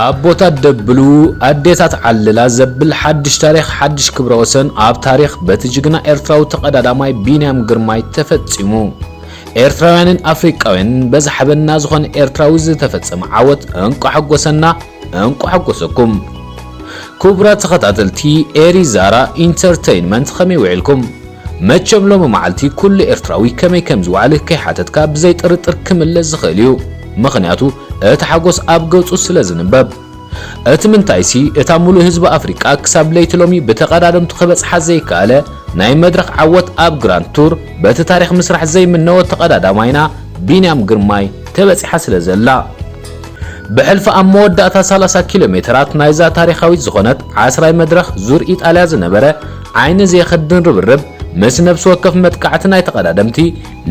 ኣቦታት ደብሉ ኣዴታት ዓልላ ዘብል ሓድሽ ታሪኽ ሓድሽ ክብረ ወሰን ኣብ ታሪኽ በቲ ጅግና ኤርትራዊ ተቐዳዳማይ ቢንያም ግርማይ ተፈጺሙ። ኤርትራውያንን ኣፍሪቃውያንን በዚ ሓበንና ዝኾነ ኤርትራዊ ዝተፈጸመ ዓወት እንቋዕ ሓጎሰና፣ እንቋዕ ሓጎሰኩም። ክቡራት ተኸታተልቲ ኤሪ ዛራ ኢንተርተይንመንት ከመይ ውዒልኩም? መቸም ሎሚ መዓልቲ ኩሉ ኤርትራዊ ከመይ ከም ዝወዓለ ከይሓተትካ ብዘይ ጥርጥር ክምለስ ዝኽእል እዩ። ምኽንያቱ እቲ ሓጎስ ኣብ ገጹ ስለ ዝንበብ። እቲ ምንታይሲ እታ ሙሉእ ህዝቢ ኣፍሪቃ ክሳብ ለይቲ ሎሚ ብተቐዳደምቱ ክበጽሓ ዘይከኣለ ናይ መድረኽ ዓወት ኣብ ግራንድ ቱር በቲ ታሪኽ ምስራሕ ዘይምነዎ ተቐዳዳማይና ቢንያም ግርማይ ተበጺሓ ስለ ዘላ። ብሕልፊ ኣብ መወዳእታ ሰላሳ ኪሎ ሜትራት ናይዛ ታሪኻዊት ዝኾነት ዓስራይ መድረኽ ዙር ኢጣልያ ዝነበረ ዓይኒ ዘየኸድን ርብርብ ምስ ነፍሲ ወከፍ መጥቃዕቲ ናይ ተቐዳደምቲ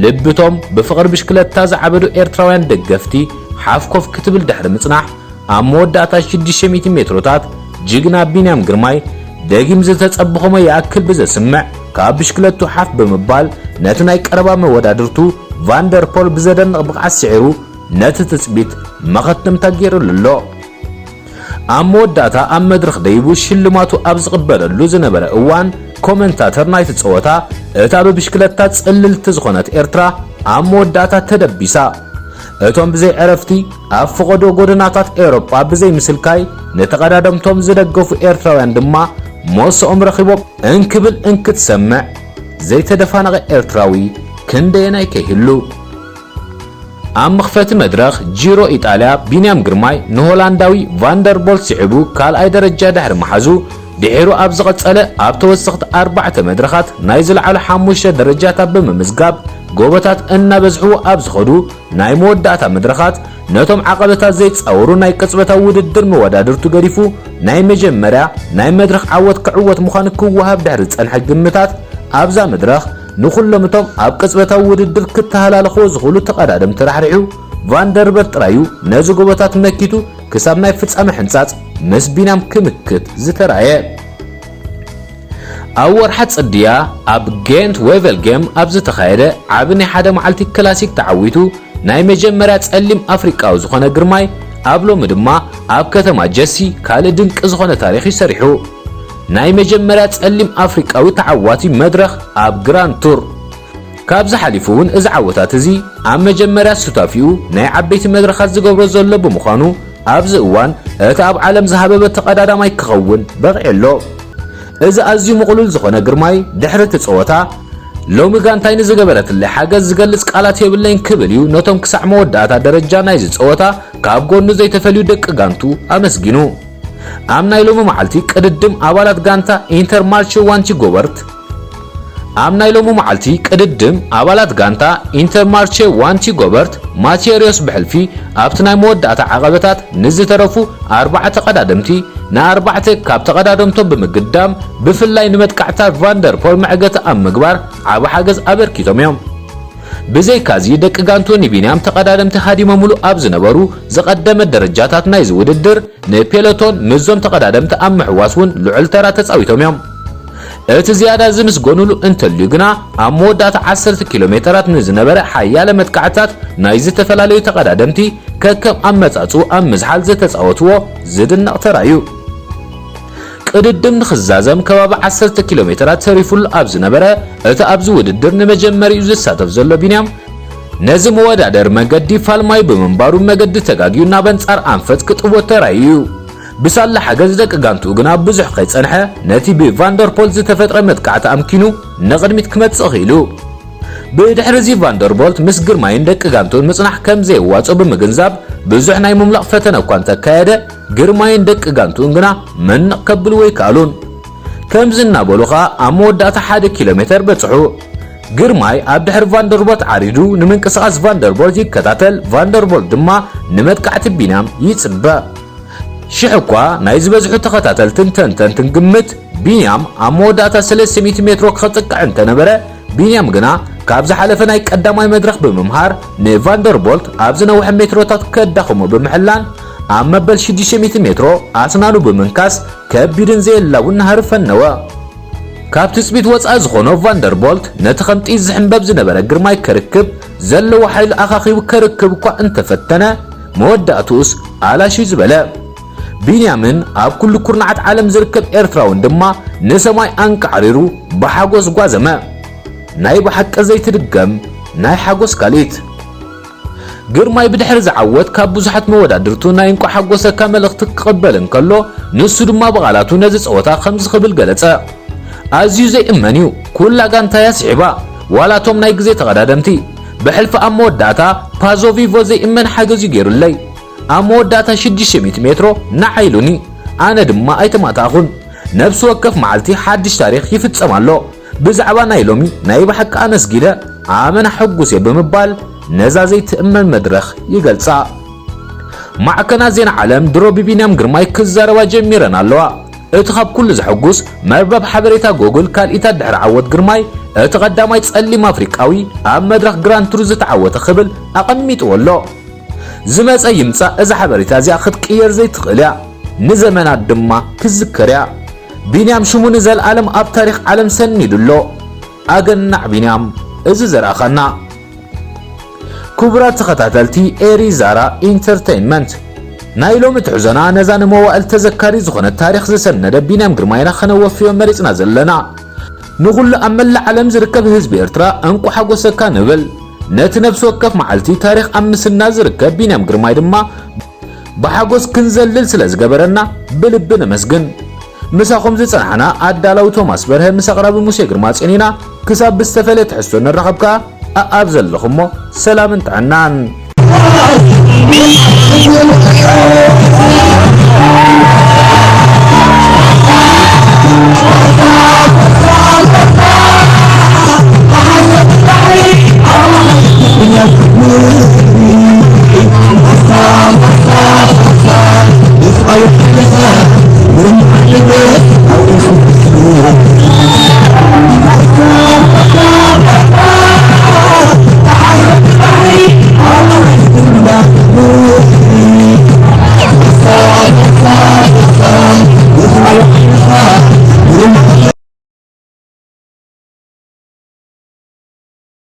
ልብቶም ብፍቕሪ ብሽክለታ ዝዓበዱ ኤርትራውያን ደገፍቲ ሓፍ ኮፍ ክትብል ድሕሪ ምጽናሕ ኣብ መወዳእታ ሽዱሽተ ሚእቲ ሜትሮታት ጅግና ቢንያም ግርማይ ደጊም ዝተጸበኾሞ ይኣክል ብዘስምዕ ካብ ብሽክለቱ ሓፍ ብምባል ነቲ ናይ ቀረባ መወዳድርቱ ቫንደርፖል ብዘደንቕ ብቕዓት ስዒሩ ነቲ ትጽቢት መኸተምታ ገይሩሉ ኣሎ። ኣብ መወዳእታ ኣብ መድረኽ ደይቡ ሽልማቱ ኣብ ዝቕበለሉ ዝነበረ እዋን ኮመንታተር ናይቲ ጸወታ እታ ብብሽክለታ ጽልልቲ ዝኾነት ኤርትራ ኣብ መወዳእታ ተደቢሳ። እቶም ብዘይ ዕረፍቲ ኣብ ፈቐዶ ጎደናታት ኤውሮጳ ብዘይ ምስልካይ ንተቐዳደምቶም ዝደገፉ ኤርትራውያን ድማ ሞሶኦም ረኺቦም እንክብል እንክትሰምዕ ዘይተደፋነቐ ኤርትራዊ ክንደየናይ ከይህሉ። ኣብ መኽፈቲ መድረኽ ጂሮ ኢጣልያ ቢንያም ግርማይ ንሆላንዳዊ ቫንደርቦልት ስዒቡ ካልኣይ ደረጃ ድሕሪ ምሓዙ ድሒሩ ኣብ ዝቐጸለ ኣብ ተወሰኽቲ ኣርባዕተ መድረኻት ናይ ዝለዓሉ ሓሙሽተ ደረጃታት ብምምዝጋብ ጎቦታት እናበዝሕዎ ኣብ ዝኸዱ ናይ መወዳእታ መድረኻት ነቶም ዓቐበታት ዘይጻወሩ ናይ ቅጽበታዊ ውድድር መወዳድርቱ ገዲፉ ናይ መጀመርያ ናይ መድረኽ ዓወት ክዕወት ምዃኑ ክወሃብ ድሕሪ ዝጸንሐ ግምታት ኣብዛ መድረኽ ንኹሎም እቶም ኣብ ቅጽበታዊ ውድድር ክተሃላለኽዎ ዝኽእሉ ተቐዳደምቲ ራሕሪሑ ቫንደርበርት ጥራዩ ነዚ ጎቦታት መኪቱ ክሳብ ናይ ፍጻመ ሕንጻጽ ምስ ቢንያም ክምክት ዝተራእየ። ኣብ ወርሓ ጽድያ ኣብ ጌንት ዌቨልጌም ኣብ ዝተኻየደ ዓቢ ናይ ሓደ መዓልቲ ክላሲክ ተዓዊቱ ናይ መጀመርያ ጸሊም ኣፍሪቃዊ ዝኾነ ግርማይ ኣብ ሎሚ ድማ ኣብ ከተማ ጀሲ ካልእ ድንቂ ዝኾነ ታሪኽ እዩ ሰሪሑ። ናይ መጀመርያ ጸሊም ኣፍሪቃዊ ተዓዋቲ መድረኽ ኣብ ግራንድ ቱር። ካብዚ ሓሊፉ እውን እዚ ዓወታት እዚ ኣብ መጀመርያ ሱታፊኡ ናይ ዓበይቲ መድረኻት ዝገብሮ ዘሎ ብምዃኑ ኣብዚ እዋን እቲ ኣብ ዓለም ዝሃበበ ተቐዳዳማይ ክኸውን በቒዑ ኣሎ። እዚ ኣዝዩ ምቕሉል ዝኾነ ግርማይ ድሕሪ እቲ ጸወታ ሎሚ ጋንታይ ንዝገበረትለይ ሓገዝ ዝገልጽ ቃላት የብለይን ክብል እዩ ነቶም ክሳዕ መወዳእታ ደረጃ ናይዚ ጸወታ ካብ ጎኑ ዘይተፈልዩ ደቂ ጋንቱ ኣመስጊኑ። ኣብ ናይ ሎሚ መዓልቲ ቅድድም ኣባላት ጋንታ ኢንተርማርቼ ዋንቲ ጎበርት ኣብ ናይ ሎሚ መዓልቲ ቅድድም ኣባላት ጋንታ ኢንተርማርቼ ዋንቲ ጎበርት ማቴሪዮስ ብሕልፊ ኣብቲ ናይ መወዳእታ ዓቐበታት ንዝተረፉ ኣርባዕተ ቀዳደምቲ ንኣርባዕተ ካብ ተቐዳደምቶም ብምግዳም ብፍላይ ንመጥቃዕታ ቫንደርፖል መዕገቲ ኣብ ምግባር ዓቢ ሓገዝ ኣበርኪቶም እዮም። ብዘይካዚ ደቂ ጋንቱ ንቢንያም ተቐዳደምቲ ሃዲሞምሉ ኣብ ዝነበሩ ዝቐደመ ደረጃታት ናይዚ ውድድር ንፔሎቶን ምስዞም ተቐዳደምቲ ኣብ ምሕዋስ እውን ልዑል ተራ ተጻዊቶም እዮም። እቲ ዝያዳ ዝምስገኑሉ እንተልዩ ግና ኣብ መወዳእታ ዓሰርተ ኪሎ ሜተራት ንዝነበረ ሓያለ መጥቃዕትታት ናይ ዝተፈላለዩ ተቐዳደምቲ ከከም ኣመጻጽኡ ኣብ ምዝሓል ዝተጻወትዎ ዝድነቕ ተራ እዩ። ቅድድም ንኽዛዘም ከባቢ ዓሰርተ ኪሎ ሜተራት ተሪፉሉ ኣብ ዝነበረ እቲ ኣብዚ ውድድር ንመጀመሪኡ ዝሳተፍ ዘሎ ቢንያም ነዚ መወዳደሪ መገዲ ፋልማዩ ብምንባሩ መገዲ ተጋግዩ ናብ ኣንጻር ኣንፈት ክጥወት ተራእዩ እዩ። ብሳላ ሓገዝ ደቂ ጋንትኡ ግና ብዙሕ ከይጸንሐ ነቲ ብቫንደርፖል ዝተፈጥረ መጥቃዕቲ ኣምኪኑ ንቕድሚት ክመጽእ ኽኢሉ። ብድሕሪ እዚ ቫንደርቦልት ምስ ግርማይን ደቂ ጋንቱን ምጽናሕ ከም ዘየዋጽኦ ብምግንዛብ ብዙሕ ናይ ምምላቕ ፈተነ እኳ እንተካየደ ግርማይን ደቂ ጋንቱን ግና መንቕ ከብልዎ ኣይከኣሉን። ከምዚ እናበሉ ኸኣ ኣብ መወዳእታ ሓደ ኪሎ ሜተር በጽሑ። ግርማይ ኣብ ድሕሪ ቫንደርቦልት ዓሪዱ ንምንቅስቓስ ቫንደርቦልት ይከታተል፣ ቫንደርቦልት ድማ ንመጥቃዕቲ ቢንያም ይጽበ። ሽሕ እኳ ናይ ዝበዝሑ ተኸታተልትን ተንተንትን ግምት ቢንያም ኣብ መወዳእታ ሰለስተ ሚእቲ ሜትሮ ከጥቅዕ እንተነበረ ቢንያም ግና ካብ ዝሓለፈ ናይ ቀዳማይ መድረኽ ብምምሃር ንቫንደርቦልት ኣብ ዝነውሐ ሜትሮታት ከዳኽሞ ብምሕላን ኣብ መበል ሽዱሽተ ሚእቲ ሜትሮ ኣስናኑ ብምንካስ ከቢድን ዘየላውን ናህሪ ፈነወ። ካብ ትጽቢት ወጻኢ ዝኾኖ ቫንደርቦልት ነቲ ከም ጥይት ዝሕንበብ ዝነበረ ግርማይ ከርክብ ዘለዎ ሓይሊ ኣኻኺቡ ከርክብ እኳ እንተፈተነ፣ መወዳእትኡስ ኣላሽ እዩ ዝበለ። ቢንያምን ኣብ ኩሉ ኩርናዓት ዓለም ዝርከብ ኤርትራውን ድማ ንሰማይ ኣንቃዕሪሩ ብሓጎስ ጓዘመ። ናይ ብሓቂ ዘይትድገም ናይ ሓጎስ ካልኢት። ግርማይ ብድሕሪ ዝዓወት ካብ ብዙሓት መወዳድርቱ ናይ እንቋ ሓጎሰካ መልእኽቲ ክቕበል እንከሎ፣ ንሱ ድማ ብቓላቱ ነዚ ጸወታ ከምዚ ክብል ገለጸ። ኣዝዩ ዘይእመን እዩ። ኩላ ጋንታያ ስሒባ፣ ዋላ እቶም ናይ ግዜ ተቐዳደምቲ። ብሕልፊ ኣብ መወዳእታ ፓዞቪቮ ዘይእመን ሓገዝ እዩ ገይሩለይ። ኣብ መወዳእታ ሽዱሽተ ሚእቲ ሜትሮ ንዓ ኢሉኒ፣ ኣነ ድማ ኣይተማእታእኹን። ነፍሲ ወከፍ መዓልቲ ሓድሽ ታሪኽ ይፍጸም ኣሎ። ብዛዕባ ናይ ሎሚ ናይ ብሓቂ ኣመስጊነ ኣመና ሕጉስ እየ ብምባል ነዛ ዘይትእመን መድረኽ ይገልጻ። ማዕከናት ዜና ዓለም ድሮ ብቢንያም ግርማይ ክዛረባ ጀሚረን ኣለዋ። እቲ ካብ ኩሉ ዘሐጉስ፣ መርበብ ሓበሬታ ጎግል ካልኢታት ድሕሪ ዓወት ግርማይ እቲ ቀዳማይ ጸሊም ኣፍሪቃዊ ኣብ መድረኽ ግራንድ ቱር ዝተዓወተ ክብል ኣቐሚጥዎ ኣሎ። ዝመጸ ይምጻእ እዛ ሓበሬታ እዚኣ ክትቅየር ዘይትኽእል እያ። ንዘመናት ድማ ክትዝከር እያ። ቢንያም ሽሙ ንዘለኣለም ኣብ ታሪኽ ዓለም ሰኒዱ ኣሎ። ኣገናዕ ቢንያም፣ እዚ ዘርኣኻና። ክቡራት ተኸታተልቲ ኤሪ ዛራ ኢንተርተይንመንት፣ ናይ ሎሚ ትሕዞና ነዛ ንመዋእል ተዘካሪ ዝኾነት ታሪኽ ዝሰነደ ቢንያም ግርማይና ከነወፍዮ መሪጽና ዘለና። ንኹሉ ኣብ መላእ ዓለም ዝርከብ ህዝቢ ኤርትራ እንቋ ሓጎሰካ ንብል። ነቲ ነፍሲ ወከፍ መዓልቲ ታሪኽ ኣብ ምስናድ ዝርከብ ቢንያም ግርማይ ድማ ብሓጎስ ክንዘልል ስለ ዝገበረና ብልቢ ነመስግን። ምሳኹም ዝጸናሕና ኣዳላዊ ቶማስ በርሀ ምስ ኣቕራቢ ሙሴ ግርማ ጼኒና። ክሳብ ብዝተፈለየ ትሕዝቶ ንራኸብ ከኣ ኣኣብ ዘለኹሞ ሰላምን ጥዕናን።